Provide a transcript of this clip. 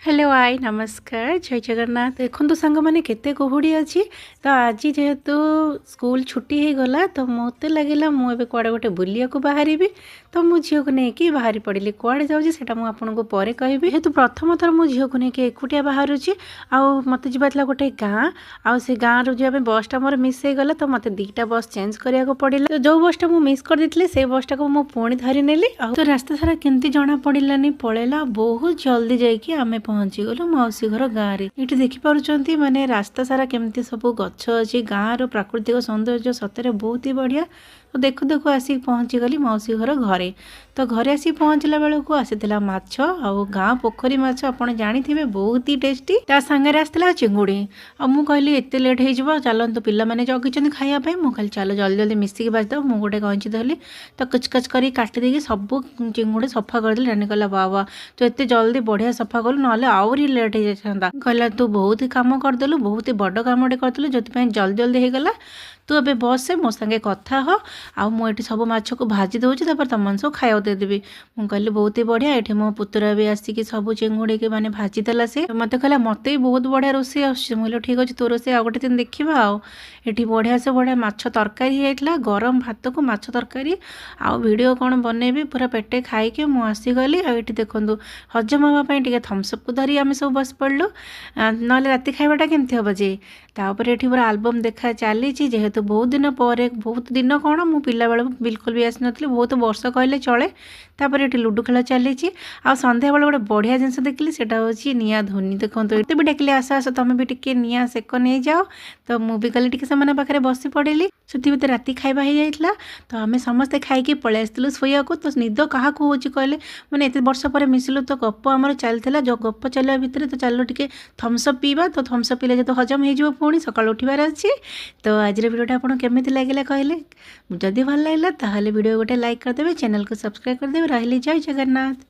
Hello high, ନମସ୍କାର, ଜୟ ଜଗନ୍ନାଥ। ଦେଖନ୍ତୁ ସାଙ୍ଗମାନେ, କେତେ କୁହୁଡ଼ି ଅଛି। ତ ଆଜି ଯେହେତୁ ସ୍କୁଲ ଛୁଟି ହେଇଗଲା, ତ ମୋତେ ଲାଗିଲା ମୁଁ ଏବେ କୁଆଡ଼େ ଗୋଟେ ବୁଲିବାକୁ ବାହାରିବି। ତ ମୁଁ ଝିଅକୁ ନେଇକି ବାହାରି ପଡ଼ିଲି। କୁଆଡ଼େ ଯାଉଛି, ସେଇଟା ମୁଁ ଆପଣଙ୍କୁ ପରେ କହିବି। ଯେହେତୁ ପ୍ରଥମ ଥର ମୁଁ ଝିଅକୁ ନେଇକି ଏକୁଟିଆ ବାହାରୁଛି ଆଉ ମୋତେ ଯିବାର ଥିଲା ଗୋଟେ ଗାଁ, ଆଉ ସେ ଗାଁରୁ ଯିବା ପାଇଁ ବସ୍ଟା ମୋର ମିସ୍ ହେଇଗଲା। ତ ମୋତେ ଦୁଇଟା ବସ୍ ଚେଞ୍ଜ କରିବାକୁ ପଡ଼ିଲା। ତ ଯେଉଁ ବସ୍ଟା ମୁଁ ମିସ୍ କରିଦେଇଥିଲି, ସେଇ ବସ୍ଟାକୁ ମୁଁ ପୁଣି ଧରି ନେଲି। ଆଉ ତ ରାସ୍ତା ସାରା କେମିତି ଜଣା ପଡ଼ିଲାନି, ପଳେଇଲା। ବହୁତ ଜଲ୍ଦି ଯାଇକି ଆମେ ପହଞ୍ଚିଗଲୁ ମାଉସୀ ଘର ଗାଁରେ। ଏଇଠି ଦେଖିପାରୁଛନ୍ତି, ମାନେ ରାସ୍ତା ସାରା କେମିତି ସବୁ ଗଛ ଅଛି। ଗାଁର ପ୍ରାକୃତିକ ସୌନ୍ଦର୍ଯ୍ୟ ସତରେ ବହୁତ ହି ବଢ଼ିଆ। ତ ଦେଖୁ ଦେଖୁ ଆସିକି ପହଞ୍ଚିଗଲି ମାଉସୀ ଘର ଘରେ। ତ ଘରେ ଆସିକି ପହଞ୍ଚିଲା ବେଳକୁ ଆସିଥିଲା ମାଛ, ଆଉ ଗାଁ ପୋଖରୀ ମାଛ ଆପଣ ଜାଣିଥିବେ, ବହୁତ ହି ଟେଷ୍ଟି। ତା ସାଙ୍ଗରେ ଆସିଥିଲା ଚିଙ୍ଗୁଡ଼ି। ଆଉ ମୁଁ କହିଲି, ଏତେ ଲେଟ୍ ହେଇଯିବ, ଚାଲନ୍ତୁ, ପିଲାମାନେ ଜଗିଛନ୍ତି ଖାଇବା ପାଇଁ। ମୁଁ କହିଲି, ଚାଲ ଜଲ୍ଦି ଜଲ୍ଦି ମିଶିକି ଭାଜିଦେବା। ମୁଁ ଗୋଟେ କଇଁଚି ଧରିଲି, ତ କଚ କଚ କରି କାଟି ଦେଇକି ସବୁ ଚିଙ୍ଗୁଡ଼ି ସଫା କରିଦେଲି। ରାନୀ କହିଲା, "ବା ବା, ତୁ ଏତେ ଜଲ୍ଦି ବଢ଼ିଆ ସଫା କଲୁ, ନହେଲେ ଆହୁରି ଲେଟ୍ ହେଇଯାଇଥାନ୍ତା।" କହିଲା, "ତୁ ବହୁତ କାମ କରିଦେଲୁ, ବହୁତ ବଡ଼ କାମଟେ କରିଦେଲୁ, ଯେଉଁଥିପାଇଁ ଜଲ୍ଦି ଜଲ୍ଦି ହେଇଗଲା। ତୁ ଏବେ ବସେ, ମୋ ସାଙ୍ଗେ କଥା ହ, ଆଉ ମୁଁ ଏଠି ସବୁ ମାଛକୁ ଭାଜି ଦେଉଛି, ତାପରେ ତମମାନେ ସବୁ ଖାଇବାକୁ ଦେଇଦେବି।" ମୁଁ କହିଲି, ବହୁତ ହି ବଢ଼ିଆ। ଏଠି ମୋ ପୁତୁରା ବି ଆସିକି ସବୁ ଚିଙ୍ଗୁଡ଼ିକି ମାନେ ଭାଜିଦେଲା। ସେ ମୋତେ କହିଲା, "ମୋତେ ବି ବହୁତ ବଢ଼ିଆ ରୋଷେଇ ଆସୁଛି।" ମୁଁ କହିଲି, "ଠିକ୍ ଅଛି, ତୋ ରୋଷେଇ ଆଉ ଗୋଟେ ଦିନ ଦେଖିବା।" ଆଉ ଏଠି ବଢ଼ିଆ ସେ ବଢ଼ିଆ ମାଛ ତରକାରୀ ହେଇଯାଇଥିଲା। ଗରମ ଭାତକୁ ମାଛ ତରକାରୀ, ଆଉ ଭିଡ଼ିଓ କ'ଣ ବନେଇବି? ପୁରା ପେଟେ ଖାଇକି ମୁଁ ଆସିଗଲି। ଆଉ ଏଠି ଦେଖନ୍ତୁ, ହଜମ ହେବା ପାଇଁ ଟିକେ ଥମ୍ସଅପ୍କୁ ଧରି ଆମେ ସବୁ ବସି ପଡ଼ିଲୁ, ନହେଲେ ରାତି ଖାଇବାଟା କେମିତି ହେବ ଯେ? ତାପରେ ଏଠି ପୁରା ଆଲବମ୍ ଦେଖା ଚାଲିଛି। ଯେହେତୁ ବହୁତ ଦିନ ପରେ, ବହୁତ ଦିନ କ'ଣ, ମୁଁ ପିଲାବେଳ ବିଲକୁଲ ବି ଆସିନଥିଲି, ବହୁତ ବର୍ଷ କହିଲେ ଚଳେ। ତାପରେ ଏଠି ଲୁଡ଼ୁ ଖେଳ ଚାଲିଛି। ଆଉ ସନ୍ଧ୍ୟାବେଳେ ଗୋଟେ ବଢ଼ିଆ ଜିନିଷ ଦେଖିଲି, ସେଇଟା ହେଉଛି ନିଆଁ ଧୁନି। ଦେଖନ୍ତୁ, ଏତେ ବି ଡାକିଲେ, "ଆସ ଆସ, ତମେ ବି ଟିକେ ନିଆଁ ସେକ ନେଇଯାଅ।" ତ ମୁଁ ବି ଗଲି, ଟିକେ ସେମାନଙ୍କ ପାଖରେ ବସି ପଡ଼ିଲି। ସେଥି ଭିତରେ ରାତି ଖାଇବା ହେଇଯାଇଥିଲା। ତ ଆମେ ସମସ୍ତେ ଖାଇକି ପଳେଇ ଆସିଥିଲୁ ଶୋଇବାକୁ। ତ ନିଦ କାହାକୁ ହେଉଛି କହିଲେ? ମାନେ ଏତେ ବର୍ଷ ପରେ ମିଶିଲୁ, ତ ଗପ ଆମର ଚାଲିଥିଲା। ଯେଉଁ ଗପ ଚାଲିବା ଭିତରେ ତ ଚାଲିଲୁ ଟିକେ ଥମ୍ସଅପ୍ ପିଇବା। ତ ଥମ୍ସଅପ୍ ପିଇଲେ ଯେହେତୁ ହଜମ ହେଇଯିବ, ପୁଣି ସକାଳୁ ଉଠିବାର ଅଛି। ତ ଆଜିର ଭିଡ଼ିଓଟା ଆପଣ କେମିତି ଲାଗିଲା କହିଲେ? ଯଦି ଭଲ ଲାଗିଲା, ତାହେଲେ ଭିଡ଼ିଓ ଗୋଟେ ଲାଇକ୍ କରିଦେବେ, ଚ୍ୟାନେଲକୁ ସବସ୍କ୍ରାଇବ୍ କରିଦେବେ। ରହିଲି, ଜୟ ଜଗନ୍ନାଥ।